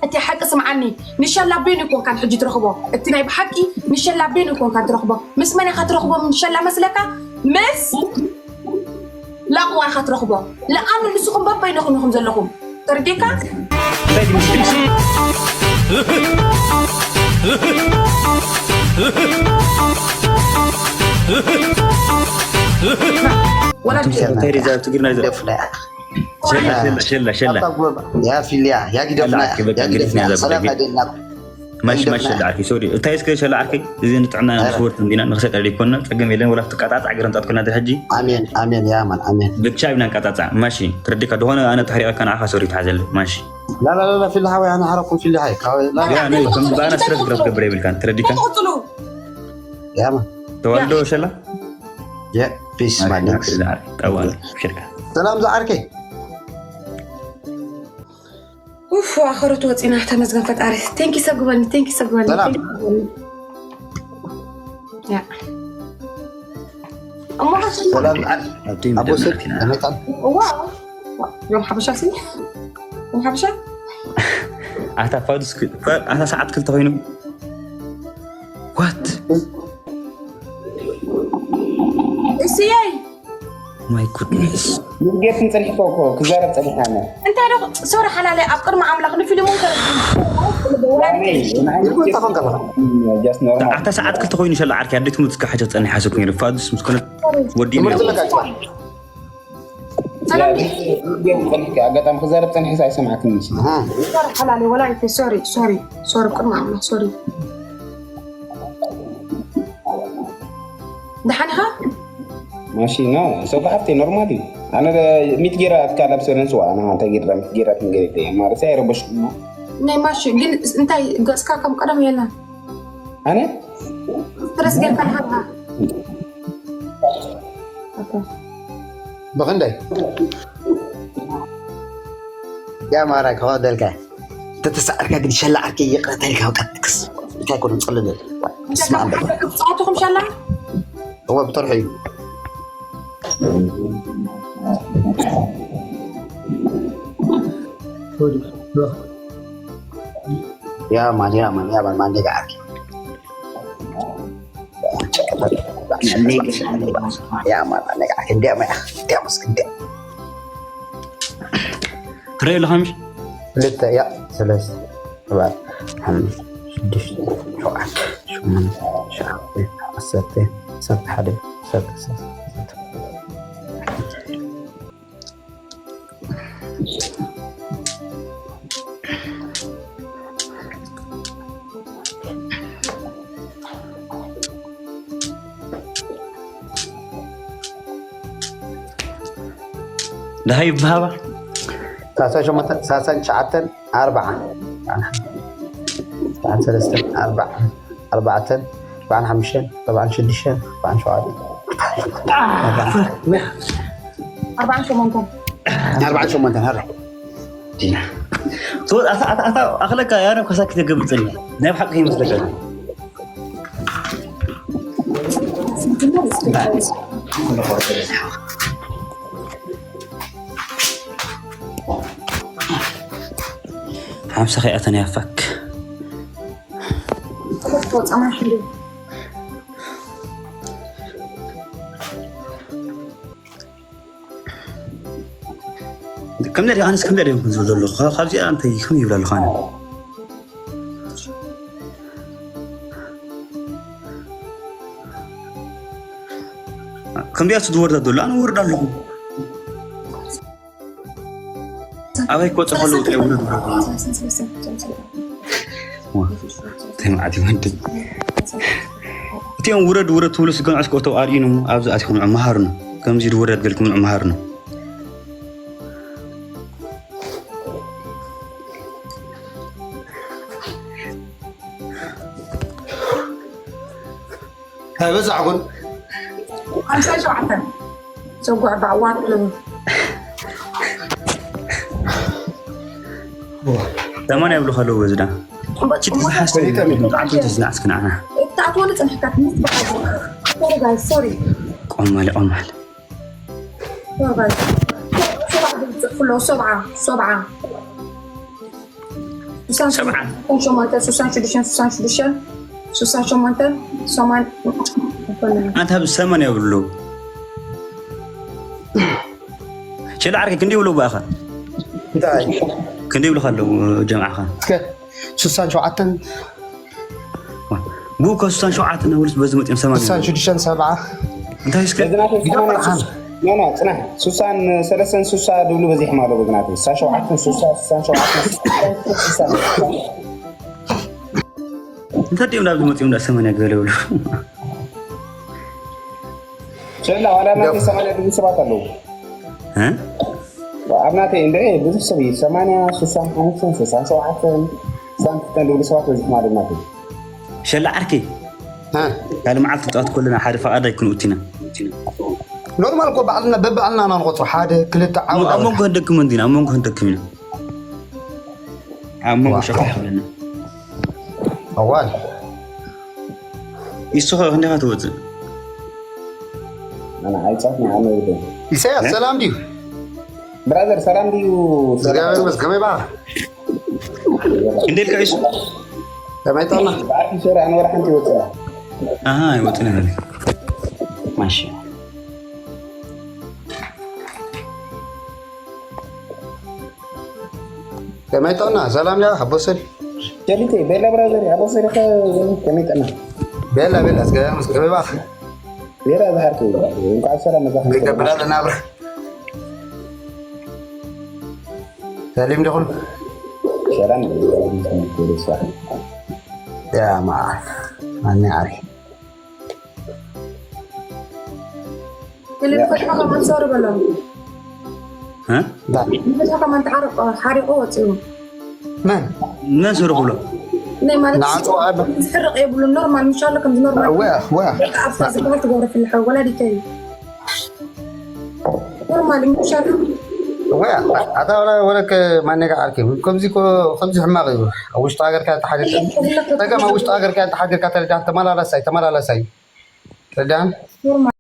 እቲ ሓቂ ስምዓኒ፣ ንሸላ በይኑ ይኮንካን ሕጂ ትረኽቦ። እቲ ናይ ብሓቂ ንሸላ በይኑ ይኮንካን ትረኽቦ። ምስ መን ኢኻ ትረኽቦ ንሸላ መስለካ? ምስ ላቕዋ ኢኻ ትረኽቦ። ለኣኑ ንስኹም በበይንኹም ኢኹም ዘለኹም። ተረዲእካ? ወላ እንታይ ዲዛ ትግርና ይዘ- ደፍላ ሸላ ሸላ ሸላ ሸላ። አባ ጎባ፣ ያ ፊልያ፣ ያ ግደፍና፣ ሸላ ያ ግደፍና። ሰላም ኣደና። ማሽ ማሽ ሸላ ዓርከይ፣ ሶሪ። እንታይ እስከ ሸላ ዓርከይ፣ እዚ ንጥዕና ኧረ። ንስፖርት እንዲና ንኽሰቀል ይኮንና፣ ጸገም የለን፣ ወላ ትቃጣጣ ገረምጣት ኮና ድሕጂ። ኣሜን፣ ኣሜን፣ ያ ማን፣ ኣሜን። ብቻ ይብና ንቃጣጣ፣ ማሺ። ትረዲካ፣ ደኾነ ኣነ ተሕሪቐካ ንዓኻ ሶሪ ትሓዘለ፣ ማሺ። لا، لا، لا، لا، في الهوا، أنا أعرفكم في الهوا. لا، لا. ያ፣ ነይ፣ ከም ባና ስትረስ ግረፍ ገብረ ይብልካን፣ ትረዲካ? ቀጽሉ። ያ ማን። ተዋልዶ ያ። ሸላ? ያ፣ ፒስ ማን። ጠዋል፣ ሽርካ። ሰላም ዝዓርከይ። ኡፍ፣ ኣኸረቱ ወፂና፣ ተመስገን ፈጣሪ። ቴንኪ ሰብ ግበልኒ፣ ቴንኪ ሰብ ግበልኒ፣ ሰላም። ቴንኪ ሰብ ግበልኒ። ያ። እሞ ሓሽማ። ሰላም፣ ኣቦ ሰብ፣ ከመይ ቀን? እዋ። ዮም ሓበሻ ሲ? ዮም ሓበሻ? ኣታ ፋዱስ ክ-፣ ፈ-፣ ኣታ ሰዓት ክልተ ኮይኑ። ዋት? እስየይ። My goodness. ንጌርክን ጸኒሕኮ እኮ ክዛረብ ጸኒሕ ኣነ። እንታይ ዶ፣ ሶሪ ሓላለይ፣ ኣብ ቅድሚ ኣምላኽ ንፊልሙን ከረድእ። Just normal። ኣታ ሰዓት ክልተ ኮይኑ ሸላ ዓርኪ ኣዴት ሙት እስከ ሓጀት ጸኒሓ ሰኩ ነይሩ። ፋዱስ ምስ ኮነ ወዲ ትምህርቲ ነይሩ። ለካ ሰላም። ንጌርክን ጸኒሕካ፣ ኣጋጣሚ ክዛረብ ጸኒሕስ ኣይሰማዕክን ምስ። ኣሃ። ሶሪ ሓላለይ፣ ወላ ይተ-፣ ሶሪ፣ ሶሪ፣ ሶሪ፣ ቅድሚ ኣምላኽ፣ ሶሪ። ደሓን ኢኻ? ማሺ፣ ኖ፣ ሰው ከሓፍተይ ኖርማል እዩ። ኣነ ሚት ጌራ ኣትካ ላብ ሰለንስ ዋ፣ ኣነ እንታይ ጌራ፣ ሚት ጌራ ትንገር የለ፣ ማለት ኣይረበሽኩም ነው። ናይ ማሺ፣ ግን እንታይ ገጽካ ከም ቀደም የለን። ኣነ? ስትረስ ጌርካ ኣለኻ። ኦኬ። ብኽንደይ? ያ ማራ፣ ክኸደልካ። ተተሳዕርካ ግን ሸላ ዓርከይ ይቕረታ ኢልካ፣ በቃ ትክስ። እንታይ ኮነ፣ ጽልል። እስማ፣ በቃ። ጸዋትኹም ሸላ? እወ፣ ብጠርሑ እዩ። ያ ማን፣ ያ ማን፣ ያ ማን፣ ማን ደጋ ዓርከይ። ያ ማን፣ ማን ደጋ ዓርከይ። እንዲያ ማያ፣ እንዲያ መስክ፣ እንዲያ። ትርኢ ኣለኻ ምሽ? ክልተ፣ ያ፣ ሰለስተ፣ ኣርባዕተ፣ ሓሙሽተ፣ ሽዱሽተ፣ ሸውዓተ፣ ሸሞንተ፣ ትሽዓተ፣ ዓሰርተ፣ ዓሰርተ ሓደ፣ ዓሰርተ ክልተ፣ ዓሰርተ ኣርባዕተ። ደሃይ ይበሃባ። ሳሳን ሸሞንተን፣ ሳሳን ትሽዓተን፣ ኣርባዓን። ኣርባዓን ሰለስተን፣ ኣርባዓን ኣርባዕተን፣ ኣርባዓን ሓሙሽተን፣ ኣርባዓን ሽዱሽተን፣ ኣርባዓን ሸውዓተን። ኣርባዓን ሸሞንተን። ኣርባዓን ሸሞንተን፣ ሃረ። ዲና። ትወ-፣ ኣታ፣ ኣታ፣ ኣታ፣ ኣኽለካ፣ ያረብ፣ ከሳኪ ተገብር ጽልያ። ናይ ብሓቂ ይመስለካ። ሓምሳ ከይኣተን እያ፣ ፋክ። ከም ደሪ ኣነስ ከም ደሪ ይኹን ዝብል ዘሎ። ካ-፣ ካብዚኣ እንታይ ከም ይብል ኣለኹ ኣነ? ከምዚኣ ዝወርዳ ዘሎ ኣነ ወርዳ ኣለኹ። ኣበይ ክወጽእ ከለዉ ጥራይ ውረድ ውረድ። ዋ፣ እንታይ መዓት እዩ ወንድም። እቲኦም ውረድ ውረድ ትብሉ ስገን ዕስኮ ተው ኣርእዩኑ፣ ኣብዚ ኣትኹም ዕመሃርኑ። ከምዚ ውረድ ገልኩም ዕመሃርኑ። ኣይበዛሕኩን። ሓምሳ ሸውዓተ። ጨጓር ባዕዋር ኣለዎ። ሰማንያ ይብሉ ከለዉ በዝዳ። እምበ-፣ ችት እምበ-፣ ዝሓስተ እዩ። ብጣዕሚ ተዝናዕስክ ንዓና። እታ ኣትወሉ ጽንሕካ ትንሽ በቃ። ሶሪ ጋይስ፣ ሶሪ። ቆማል፣ ቆማል። ሶሪ ጋይስ። ሰብዓ ዝጽሕፉ ኣለዉ፣ ሰብዓ፣ ሰብዓ። ሱሳን ሰብዓ። ሱሳን ሸሞንተ ሱሳን ሽዱሽተን ሱሳን ሽዱሽተን ሱሳን ሸሞንተ ሶማን። ኣንታ ብሰማንያ ብሉ። ሸላ ዓርከይ ክንዲ ይብሉ ብኣኻ? እንታይ? ክንዲ ይብሉኻ ኣለዉ ጀምዓኻ? እስከ ሱሳን ሸውዓተን። ብኡ ከ ሱሳን ሸውዓተን ውልስ በዚ መፅኦም ሰማንያ። ሱሳን ሽዱሽተን ሰብዓ። እንታይ እስከ? በዝናተ ሰማንያ ሱሳ። ኖ፣ ኖ፣ ጽናሕ። ሱሳን ሰለስተን ሱሳ ድብሉ በዚሕማ ኣሎ በዝናተ። ሱሳ ሸውዓተን ሱሳ፣ ሱሳን ሸውዓተን ሱሳ። እንታይ ድዮም ናብ ዝመፅኡ እንዳ ሰማንያ ገለ ይብሉ? ሸላ ዋላ ናተይ ሰማንያ ድብሉ ሰባት ኣለዉ። እ? ኣብ ናተይ እንደ ብዙሕ ሰብ እዩ። ሰማንያ፣ ሱሳን ሓሙሽተን፣ ሱሳን ሸውዓተን፣ ሱሳን ክልተን ድብሉ ሰባት በዚሕማ ኣሎ ናተይ። ሸላ ዓርከይ፣ እ። ካልእ መዓልቲ ክንጻወት ከለና ሓደ ፈቓድ ኣይክንኡት ኢና። ኖርማል እኮ ባዕልና፣ በባዕልና ኢና ንቆጽሮ። ሓደ፣ ክልተ፣ ዓው፣ ኣብ ዓው። መንጎ ክንደክም እንዲና፣ ኣብ መንጎ ክንደክም ኢና። ኣብ መንጎ ዋ። ሸፋ ይብለና። ኣዋል። ንስኻ ክንደኻ ትወጽእ? ኣነ ኣይጻፍን፣ ኣነ ይብለኝ። ኢሳያስ፣ እ? ሰላም ድዩ? ብራዘር፣ ሰላም ድዩ? እግዚኣብሔር ይመስገን። ከመይ በዓል? እንዴት ቀይሱ? ከመይ ጠና? ብዓርኪ ሸረ ኣነ ወላ ሓንቲ ይወፅላ። ኣሃ፣ ይወፅና። ማሽ። ከመይ ጠና? ሰላም ያ፣ ሓቦሰል? ሸሪተይ፣ ቤላ ብራዘር፣ ሓቦሰል ከ ከመይ ጠና? ቤላ፣ ቤላ፣ እስከ፣ እስከ፣ ከመይ በዓል? ቤላ ዝሓርኩ፣ እንኳዕ ሰላም መጣ። ከመይ ቀብላ ለናብራ? ሰሊም ዲኹም? ሰላም፣ ሰላም፣ ሰላም። ያ፣ ማ-፣ ማን ዓሪ? ክልተ ፈትሖ ከማን ሶሪ በሎም። እ? ንፈትሖ ከማን ተሓርቆ፣ ሓሪቆ ወፂኡ። መን? መን ስርሑ ብሎ? ናይ ማለት ንዓጾ ኣብ ዝሕርቕ የብሉን። ኖርማል፣ ምሻሎ ከምዚ ኖርማል። ወያ፣ ወያ። በቃ ኣብታ ዝበሃል ትገብሮ ፍልሖ፣ ወላዲተይ እዩ። ኖርማል፣ ምሻሎ። ወያ፣ ኣታ ወላ ወለከ ማነጋ ዓርኪ። ከምዚ ኮ-፣ ከምዚ ሕማቕ እዩ። ኣብ ውሽጢ ሃገርካ ተሓዲርካ። ተገም ኣብ ውሽጢ ሃገርካ ተሓዲርካ ተረዳን ተመላላሳይ፣ ተመላላሳይ። ተረዳን? ኖርማል።